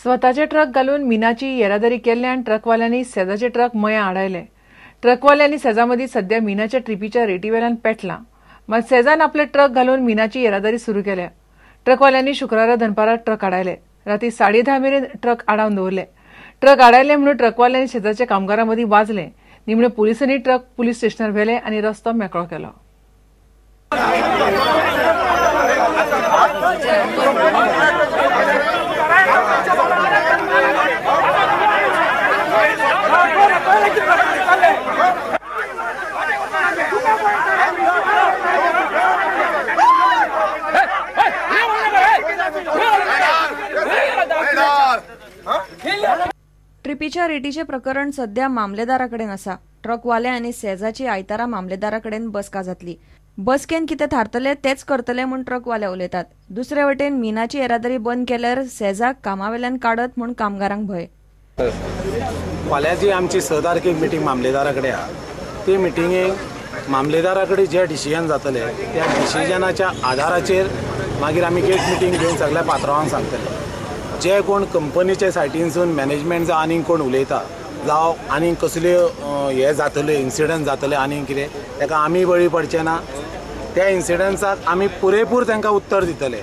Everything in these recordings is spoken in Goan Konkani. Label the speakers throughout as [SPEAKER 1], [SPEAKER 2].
[SPEAKER 1] स्वताचे ट्रक घालून मिनाची येरादारी केल्ल्यान ट्रकवाल्यांनी सेजाचे ट्रक मयां आडायले. ट्रकवाल्यांनी सेजा मदीं सध्या मिनाच्या ट्रिपीच्या रेटीवेल्यान पेटला. मात सेजान आपले ट्रक घालून मिनाची येरादारी सुरू केल्या. ट्रकवाल्यांनी शुक्रारा दनपारां ट्रक आडायले. राती 10:30 मेरेन ट्रक आडावन दवरले. ट्रक आडायले म्हणून ट्रकवाल्यांनी शेजाच्या कामगारां मदीं वाजले. निमणे पुलिसांनी ट्रक पुलीस स्टेशनार व्हेले आनी रस्तो मेकळो केलो.
[SPEAKER 2] ट्रिपीच्या रेटीचें प्रकरण सध्या मामलेदारा कडेन आसा. ट्रकवाले आनी सेजाची आयतारा मामलेदारा कडेन बसका जातली. बसकेन कितें थारतले तेच करतले म्हूण ट्रकवाले उलयतात. दुसरे वटेन मिनाची येरादारी बंद केल्यार सेजाक कामावेल्यान काडत म्हूण कामगारांक भंय.
[SPEAKER 3] फाल्यां जी आमची 6 तारखेक मिटींग मामलेदारा कडेन आहा, ते मिटिंगेक मामलेदारा कडेन जे डिसिजन जातले त्या डिसिजनाच्या आदाराचेर मागीर आमी गेट मिटींग घेवन सगळ्या पात्रावांक सांगतले. जे कोण कंपनीच्या सायटीनसून मॅनेजमेंट जावं आनीक कोण उलयता जावं आनीक कसल्यो हे जातले इन्सिडंट जातले आनीक कितें ताका आमी बळी पडचे ना. त्या इन्सिडंट्साक आमी पुरेपूर तांकां उत्तर दितले.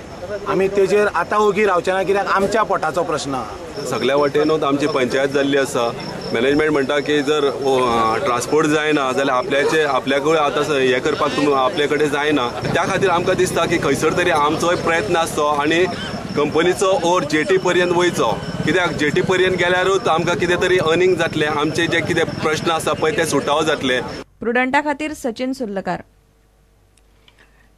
[SPEAKER 3] आमी तेजेर आतां ओगी रावचे ना, कित्याक आमच्या पोटाचो प्रश्न आहा.
[SPEAKER 4] सगल्या वटेनूच आमची पंचायत जाल्ली आसा. मॅनेजमेंट म्हणटा की जर ट्रान्सपोर्ट जायना जाल्यार आपल्याचे आपल्याकूय आतां हें करपाक आपले कडेन जायना. त्या खातीर आमकां दिसता की खंयसर तरी आमचोय प्रयत्न आसचो आनी कंपनीचो ओर जेटी पर्यंत वयचो. कित्याक जेटी पर्यंत गेल्यारूच आमकां कितें तरी अर्निंग जातलें, आमचे जे कितें प्रश्न आसा पळय ते सुटावो जातले.
[SPEAKER 2] प्रुडंटा खातीर सचिन सुर्लकार.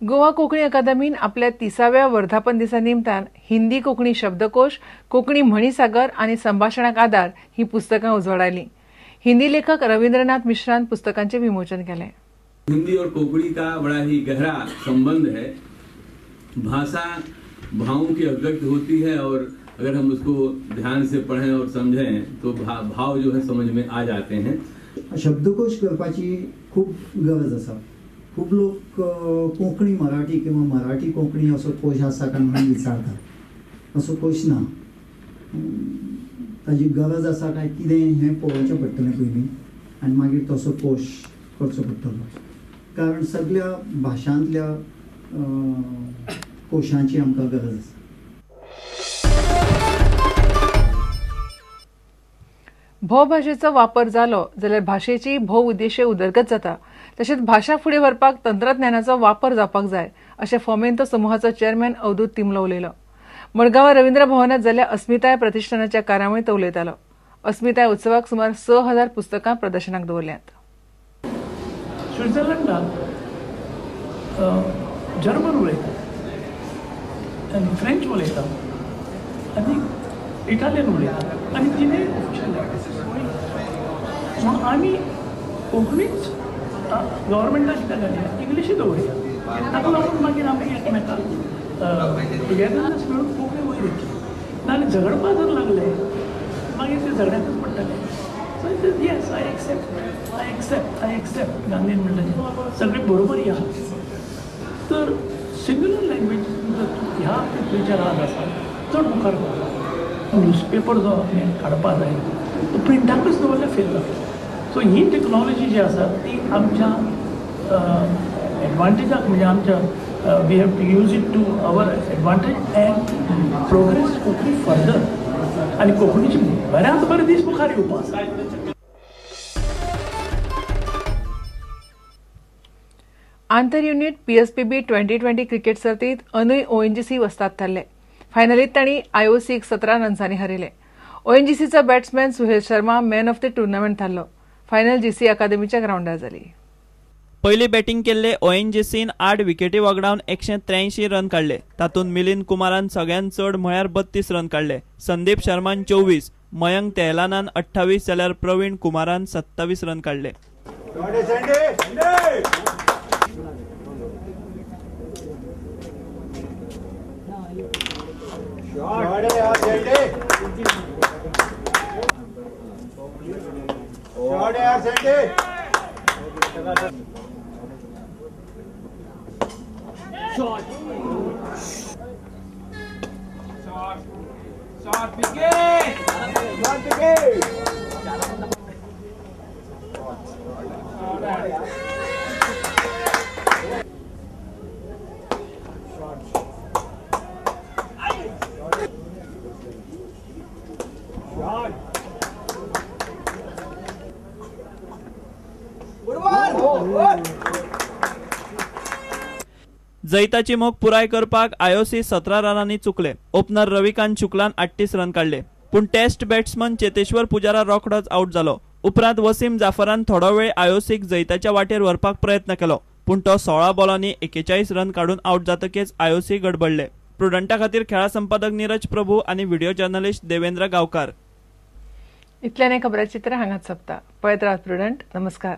[SPEAKER 1] गोवा कोंकणी अकादमीन आपल्या 30व्या वर्धापन दिसा निमतान हिंदी कोंकणी शब्दकोश, कोंकणी म्हणीसागर आनी संभाशणाक आदार ही पुस्तकां उजवाडायली. हिंदी लेखक रविंद्रनाथ मिश्रान पुस्तकांचे विमोचन केलें.
[SPEAKER 5] हिंदी और कोंकणी का बड़ा ही गहरा संबंध है. भाषा भावों की अभिव्यक्ति होती है और अगर हम उसको ध्यान से पढ़ें और समझें तो भाव जो है समझ में आ जाते हैं.
[SPEAKER 6] शब्दकोश करपाची खूब गरज आसा. खूब लोक कोंकणी मराठी किंवा मराठी कोंकणी असो कोश आसा काय म्हणून विचारतात. असो कोश ना. ताजी गरज आसा काय कितें हें पळोवचें पडटलें पयलीं आनी मागीर तसो कोश करचो पडटलो, कारण सगळ्या भाशांतल्या कोशांची आमकां गरज आसा.
[SPEAKER 1] भोवभाशेचो वापर जालो जाल्यार भाशेची भोव उद्देशीय उदरगत जाता. तशेंच भाशा फुडें व्हरपाक तंत्रज्ञानाचो वापर जावपाक जाय अशें फोमेंतो समुहाचो चेअरमॅन अवधूत तिमलो उलयलो. मडगांवां रवींद्र भवनांत जाल्ल्या अस्मिताय प्रतिश्ठानाच्या कार्यावळींत तो उलयतालो. अस्मिताय उत्सवाक सुमार 6000 पुस्तकां प्रदर्शनाक दवरल्यांत.
[SPEAKER 7] स्वित्झर्लंडाक जर्मन उलयता आनी फ्रेंच उलयता आनी इटालियन उलयता आनी तिनूय ऑफिशियल लँग्वेजीस. म्हणून आमी कोंकणीच गव्हर्मेंटान कित्याक घालया, इंग्लिशूय दवरुया. ताका लागून मागीर आमी एकामेकाक टुगेदरनेस मेळून कोंकणी वयर येतली. नाजाल्यार झगडपाक जर लागले मागीर ते झगड्यांतूच पडटले. So it is yes, I accept, I accept, I accept. गांधीन म्हणलें सगळी बरोबरी आहा. तर सिंग्युलर लँग्वेज ह्या पृथ्वीचेर आज आसा चड मुखार वता. न्यूजपेपर जो आमी काडपा जाय तो प्रिंटाकूच दवरल्यार फेल जाता. सो ही टॅक्नोलॉजी जी आसा ती आमच्या एडवांटेजाक, म्हणजे आमच्या we have to use it to our advantage and progress Konkani further. आनी कोंकणीचे बऱ्याच बरे दीस मुखार येवपा आसा.
[SPEAKER 1] आंतर युनिट पीएसपीबी 2020 क्रिकेट सर्तीत अनूय ओएनजीसी वस्ताद थारले. फायनलीत तांणी आयओसीक 17 रन्सांनी हरयले. ओएनजीसीचो batsman Suhel Sharma man of the tournament थारलो. फायनल जीसी अकादमीच्या ग्रावंडार जाली.
[SPEAKER 8] पयली बॅटींग केल्ले ओएनजीसीन 8 विकेटी वगडावन 183 रन काडले. तातूंत मिलिंद कुमारान सगळ्यांत चड म्हळ्यार 32 रन काडले. संदीप शर्मान 24, मयंक तेहलानान 28 जाल्यार प्रवीण कुमारान 27 रन काडले.
[SPEAKER 9] Shot, shot,
[SPEAKER 8] जैताची मोख पुराय करपाक आयओसी 17 रनांनी चुकले. ओपनर रविकांत शुक्लान 38 रन काडले, पूण टेस्ट बॅट्समन चेतेश्वर पुजारा रोखडोच आउट जालो. उपरांत वसीम जाफरान थोडो वेळ आयओसीक जैताच्या वाटेर व्हरपाक प्रयत्न केलो, पूण तो 16 बॉलांनी 41 रन काडून आउट जातकीच आयओसी गडबडले. प्रुडंटा खातीर खेळा संपादक नीरज प्रभू आनी व्हिडिओ जर्नलिस्ट देवेंद्र गांवकार.
[SPEAKER 1] इतल्यान खबराचित्र हांगाच सोंपता. पळयत रावत प्रुडंट. नमस्कार.